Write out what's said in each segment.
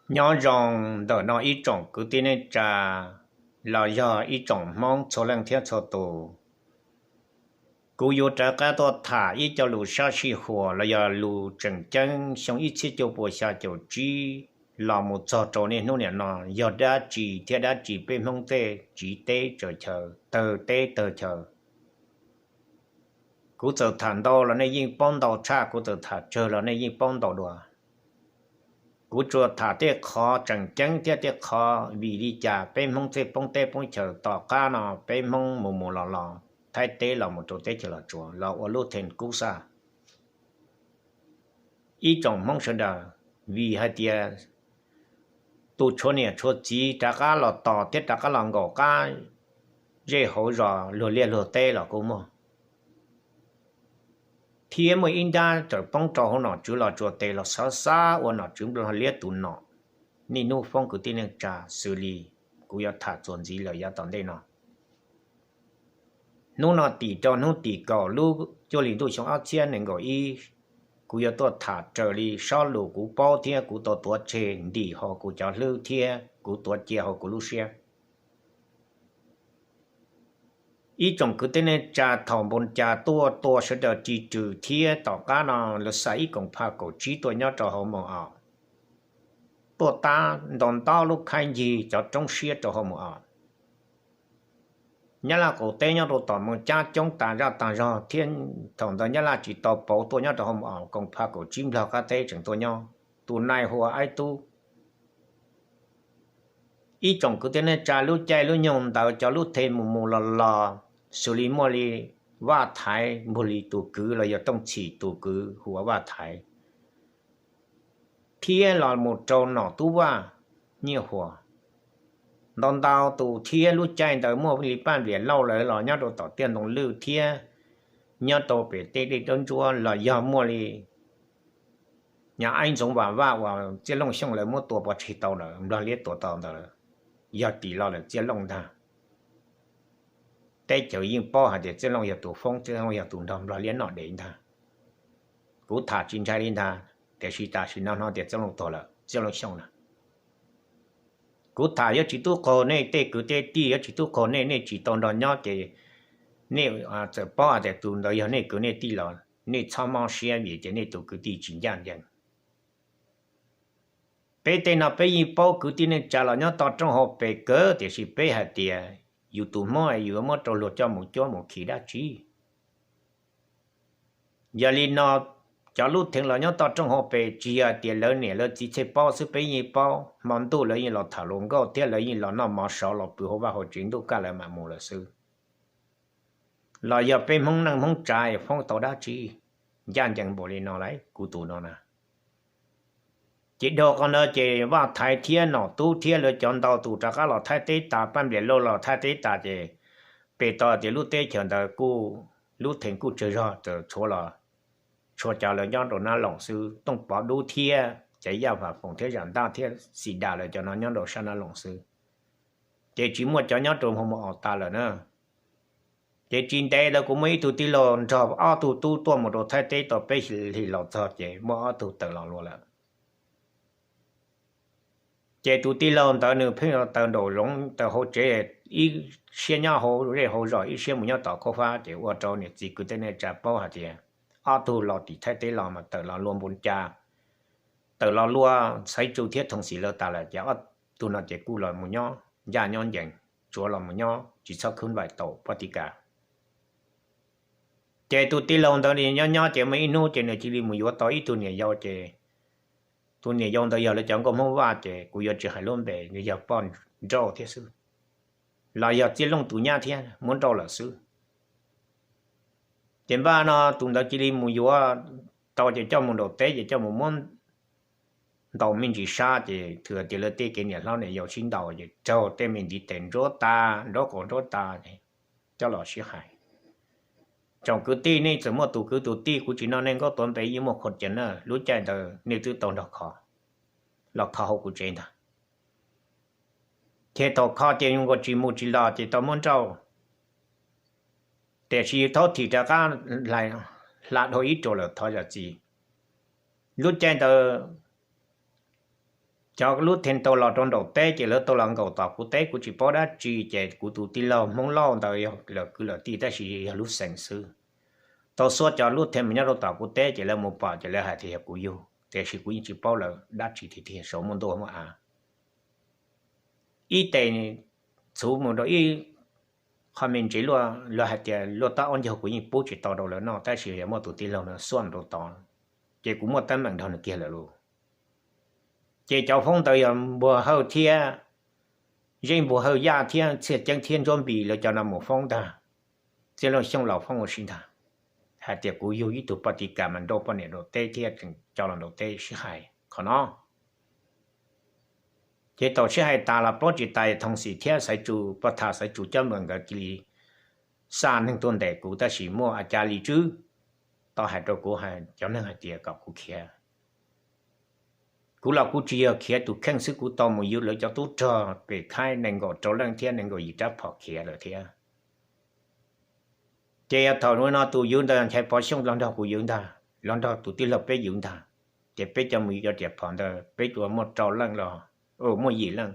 Nyob zoo ntawm no ib tsoom kwv tij neej tsa los yog ib tsoom Hmoob txhua leej thiab txhua tus. Kuv yuav rov qab tuaj tham ib co lus sab sij huam los yog lus tseem ceeb xyoo ib txhiab cuaj puas xya caum tsib los mus txog rau niaj hnub niam no yog dab tsi thiab dab tsi peb Hmoob tej tsiv teb tsaws chaw, tawg teb tawg chaw. Kuv txawm tham ntau los nej yeej paub ntau tshaj, kuv txawm tham tsawg los nej yeej paub ntau dua. Kuv tsuas tham tej qhov tseem ceeb thiab tej qhov vim li cas peb Hmoob thiaj poob teb poob chaw. Tom qab no peb Hmoob mus mus los los Thaib teb los mus rau teb chaws Los Tsuas los ua lub theem kub xaj. Ib tsoom Hmoob sawv daws, vim hais tias tus tshuav niam tshuav txiv rov qab los tos thiab rov qab los nkaum qab zej hauv zos luag liaj luag teb los kuj muaj, thiab muaj ib nrab tawm poob rau hauv nom tswv Los Tsuas tes los xav xav ua nom tswv Nplog liab tus nom. Niaj hnub foob kwv tij neej tsa xws li kuv yuav tham txuas ntxiv lawm yav tom ntej no. Hnub no tim rau hnub tim kaum lub cuaj hli ntuj xyoo ob txhiab nees nkaum ib, kuv yuav tuaj tham raws li sob lus kuv paub thiab kuv tau tuav tseg ntim hauv kuv cov hlwb thiab kuv tuav cia hauv kuv lub siab. Ib tsoom kwv tij neej tsa, thaum npoo cas tuaj tua sawv daws ris rws thiab tom qab no lawv xa ib koom pha kaum tsib tuaj nyob rau hauv Moos Aus, tuaj tab ntau ntau lub khaib ncig cov roob siab rau hauv Moos Aus. Nyab Laj qaum teb nyob rau tom Moos Cab coob tas zaj tas zog thiab thaum ntawd Nyab Laj tsis tau pauv tuaj nyob rau hauv Moos Aus, koom pha kaum tsib Nplog qab teb tseem tuaj nyob. Tus nai hu ua Aib Tub. Ib tsoom kwv tij neej tsa, lub caij lub nyoog ntawd cov lub theem mus mus los los xws li muaj li Vaj Thaiv, npug li tus kwv los yog Tooj Txhim tus kwv hu ua Vaj Thaiv, thiab los mus rau nom tub Vaj Nyiaj Huas. Ntau ntau tus thiab lub caij ntawd muaj li Paj Nplias Lauj lawv los nyob rau tom Tiaj Ntoo Lwj thiab nyob rau pem tej dej dawb ntsuab los yog muaj li Nyab Aib Ntxoov Vam Vaj uas Txiaj Looj Xyooj lawv muab tua pov tseg tau lawm, Nplog liab tua tau ntawd, yog tim los lawm Txiaj Looj ntag. Teb chaws yeej paub hais tias Txiaj Looj yog tus foob, Txiaj Looj yog tus nrog Nplog liab noj dev ntag. Kuv tham tsis ntshai li ntag, tiam sis tam sim no hnov tias Txiaj Looj tuag lawm, Txiaj Looj Xyooj na. Kuv tham yuav tsis tub qaug nej tej kwv tej tij, yuav tsis tub qaug nej, nej tsis tau nrog nyob ces nej txawm paub hais tias tus ntawd yog nej kwv nej tij los nej txhob mob siab vim tias nej tus kwv tij tsis ncaj ncees. Peb tej no peb yeej paub kwv tij neej tsa los nyob toj roob hauv pes kawg, tiam sis peb hais tias yus tus Hmoob yus muab rau luag coj mus cuab mus khi dab tsi? Yog li no, cov lub theem los nyob toj roob hauv pes tsis yog hais tias lawv niam lawv txiv thiaj paub xwb, peb yeej paub. Hmo ntuj lawv yeej los tham luag nkauj thiab lawv yeej los noj mov sov los pw hauv vaj hauv tsev, ntuj kaj lawv mam mus lawm xwb. Los yog peb Hmoob neej Hmoob tsav foob tau dab tsi ncaj ncees npaum li no lauj, kuv tus no na. Ces dhau qhov ntawd ces Vaj Thaiv thiab nom tub thiab lawv cov ntau tus rov qab los Thaib teb tas, Paj Nplias Lauj los Thaib teb tas ces pem tau tias lub teb chaws ntawd kuj lub theem kuj tsawg zog, txawm tshuav los tshuav cov lawv nyob rau Nab Loos xwb, Tooj Pov Dub thiab cov Yaj Vam Foom thiab Zam Ntaj thiab Xis Das lawv cov no nyob rau sab Nab Loos xwb, ces tsis muaj cov nyob rau Moos Aus tas lawm na. Ces tsis ntev ntawd kuv muaj ib tug tij laug nrog ob tug tub tuaj mus rau Thaib teb tau peb hlis los txog ces muaj ob tug tawm los luag lawm. Ces tus tij laug ntawd nws pheej taws nraum zoov taws hauv tsev, ib siab nyob hauv zej hauv zos, ib siab mus nyob tom khaub fab, ces ua rau niam txiv kwv tij neej tsa paub hais tias ob tug los tim Thaib teb los mas tawm los luag npoo cas, tawm los luag Xaiv Tsu thiab Thoom Xis lawv tas lawm, ces ob tug no ces kuj los mus nyob ncaj nyob ncees, tsuav los mus nyob tsis txhob khwb npaim taus pob tiv kas. Ces tus tij laug ntawd nyob nyob ces muaj ib hnub ces nws cia li mus yuav tau ib tug niam yau, ces tus niam yau ntawd yog lawv cov nkauj Hmoob Vaj, ces kuv yuav tsis hais lub npe, nws yog poj nrauj thiab xwb, los yog Txiaj Looj tus nyab thiab, muab nrauj lawm xwb. Ces npaj no tus ntawd cia li mus yuav tau ces coj mus nraum teb ces coj mus muab ntaus me ntsis sab, ces thwm tias lawv tej kev niam hlob niam yau sib ntaus ces raug tej me ntiv tes nruab tas, nraub qaum nruab tas, coj los sib hais. Tsoom kwv tij, nej txawm muaj tus kwv tus tij, kuv tsis noj nej nkaub tuav npe, yeej muaj kho cia na, lub caij ntawd nej twb tau nrog kho los kho hauv kuv tsev ntag. Ces thaum kho ces nkaus tsis mus tsis los ces tau muab nrauj, tiam sis thaub thim rov qab hla dhau ib ruam lawm, thov zam txim. Lub caij ntawd Cov lub thej tau los rau nraum teb ces lawv tau los nkaum tom kuv teb, kuv tsis paub dab tsi, ces kuv tus tij laug Hmoob Lauj ntawd yog lawv kwv lawv tij tab sis yog lub xeem xwb. Tau xuab cov lub thej mus nyob rau tom kuv teb ces lawv mus pom ces lawv hais tias yog kuv yug, tiam sis kuv yeej tsis paub lawv dab tsi tiag tiag, saum muaj ntuj muaj av. Ib tes txhuv mus rau ib qho me ntsis luaj, lawv hais tias luaj tab ob ncaug kuv yeej pub tsis tau rau lawv noj, tab sis yog muaj tus tij laug no xuab rau tod, ces kuv muaj teeb meem nrog nws kiag lawm lauj. Ces cov foob ntawd yog Npuag Hawj thiab, Zeb Npuag Hawj Yaj thiab Txhiaj Ceeb thiab Ntsuab Npis lawv cov no mus foob ntag. Txij Looj Xyooj los foob ua si ntag, hais tias kuv yug ib tug poj tiv kas mas nrauj poj niam nraum teb thiab tseem coj los nraum teb sib hais qhov no. Ces thaum sib hais tas los paub tsis tas Thoom Xim thiab Xaiv Tsu, poj tham Xaiv Tsu Cab Npawg nkawd cia li xa neeg tuaj ntes kuv, tab sis muaj a cas li tswb tau hais rau kuv, cov neeg hais tias kom kuv khiav. Kuv los kuv tsis yog khiav tus kheej xwb, kuv tau mus yug lawv cov tub rog pem Khaib nees nkaum rau leej thiab nees nkaum yim rab phom khiav lawm thiab. Ces yog thaum no tus yug ntawd Nchaiv Pov Xyooj los nrog kuv yug ntag, los nrog tus tij laug peb yug ntag. Ces peb cov mus yug cov riam phom ntawd peb tsuas muaj rau leej los, muaj yim leej,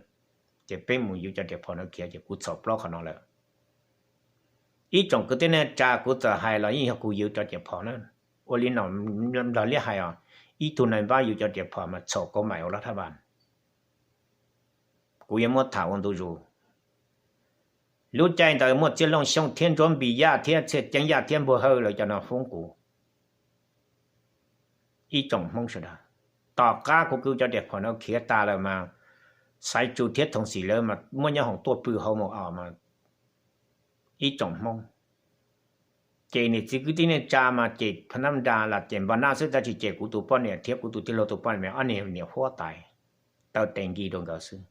ces peb mus yug cov riam phom ntawd khiav ces kuv txhaum plaub qhov no lawm. Ib tsoom kwv tij neej tsa, kuv txawm hais los yeej yog kuv yug cov riam phom na. Ua li no, Nplog liab hais os, ib tug nai npab yug cov riam phom mas txhaum kau maim ua lab thab vas. Kuv yuav muab tham ua ntu zus. Lub caij ntawd muaj Txhiaj Looj Xyooj thiab Ntsuab Npis Yaj thiab Txhiaj Ceeb Yaj thiab Npuag Hawj lawv cov no foob kuv. Ib tsoom Hmoob sawv daws, tom qab kuv kwv cov riam phom no khiav tas lawm mas Xaiv Tsu thiab Thoom Xim lawv mas muab nyob hoom tuaj pw hauv mus os mas ib tsoom Hmoob. Ces niam txiv kwv tij neej tsa mas ces pha nab nra las ces npa nab xwb, tab sis ces kuv tus poj niam thiab kuv tus tij laug tus poj niam ob niag niam huab tais taw tes nkis rau nkawd xwb.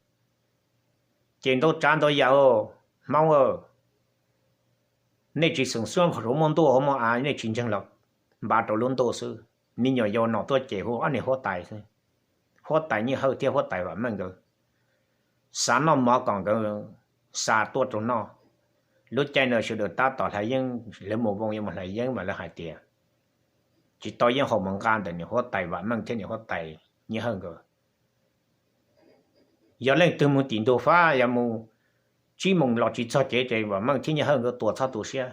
Ces ntau tsav ntau yam, Hmoob, nej tsis xeem xuab hauv muaj ntuj hauv muaj av, nej tsis ntseeg los npav rau lub ntuj xwb. Me nyuam yaus nom tuaj ces hu ob niag huab tais xwb, huab tais Nyiaj Hawj thiab huab tais Vam Meej nkawd xav noj mov kom nkawd xa tuaj rau noj. Lub caij ntawd sawv daws tab tom hlais yeeb, lawv mus voo yuav mus hlais yeeb mas lawv hais tias tsis tau yeeb haus mus nqa ntawm niam huab tais Vam Meej thiab niam huab tais Nyiaj Hawj nkawd. Yog leej twg mus tim ntug fab, yog mus tsib moos los tsis txog cev ces Vam Meej thiab Nyiaj Hawj nkawd tua txhob tu siab.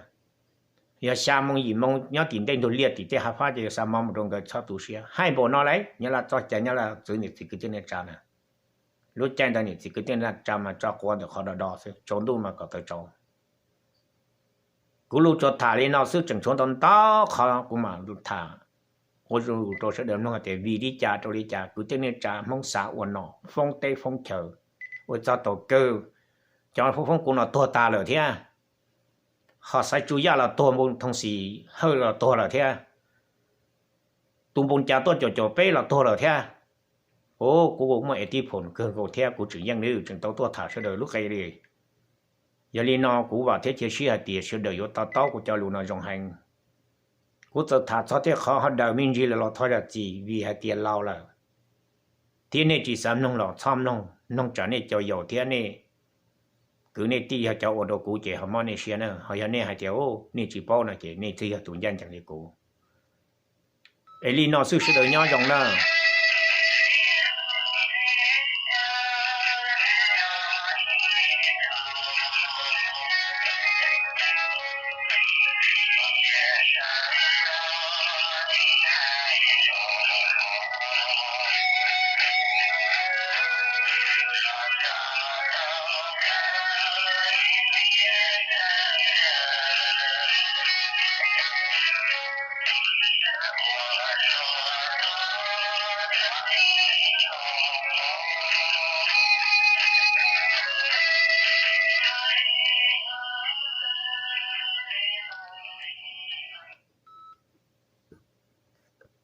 Yog xya moos yim moos nyob tim ntej ntug liaj tim tej hav fab ces yog xa mov mus rau nkawd txhob tu siab. Hais npaum no lauj, Nyab Laj txoj cai, Nyab Laj txwv niam txiv kwv tij neej tsa na. Lub caij ntawd niam txiv kwv tij neej tsa mas tso quav ntawm qhov do do xwb, tsaus ntuj mas kom tawv tsaus. Kuv lus tsuas tham li no xwb, tseem tshuav ntau ntau qhov kuv mam tham ua rau sawv daws mloog hais tias vim li cas rau li cas kwv tij neej tsa Hmoob xav ua nom foob teb foob chaw, ua txog thaum kawg cov foob foob kuv no tuag tas lawm thiab. Ho Xaiv Tsu Yaj los tuag, Npu Thooj Xim Hawj los tuag lawm thiab, tus npoo cas tuaj caum caum peb los tuag lawm thiab. Kuv muaj es tib phoom kawg nkaus thiab kuv tseem yeej li tseem tau tuaj tham sawv daws lub qe li. Yog li no kuv vam thiab cia siab hais tias sawv daws yuav to taub kuv cov lus no zoo heev. Kuv txawm tham txog tej qhov ho daws me ntsis lawm los thov zam txim vim hais tias laus lawm thiab nej tsis xav mloog los txhob mloog, mloog tsam nej cov yaus thiab nej kwv nej tij yog cov ua rau kuv ces ho mob nej siab na. Ho yog nej hais tias nej tsis paub no ces nej twb yog tus ncaj ncees li kuv. Es li no xwb, sawv daws nyob zoo na.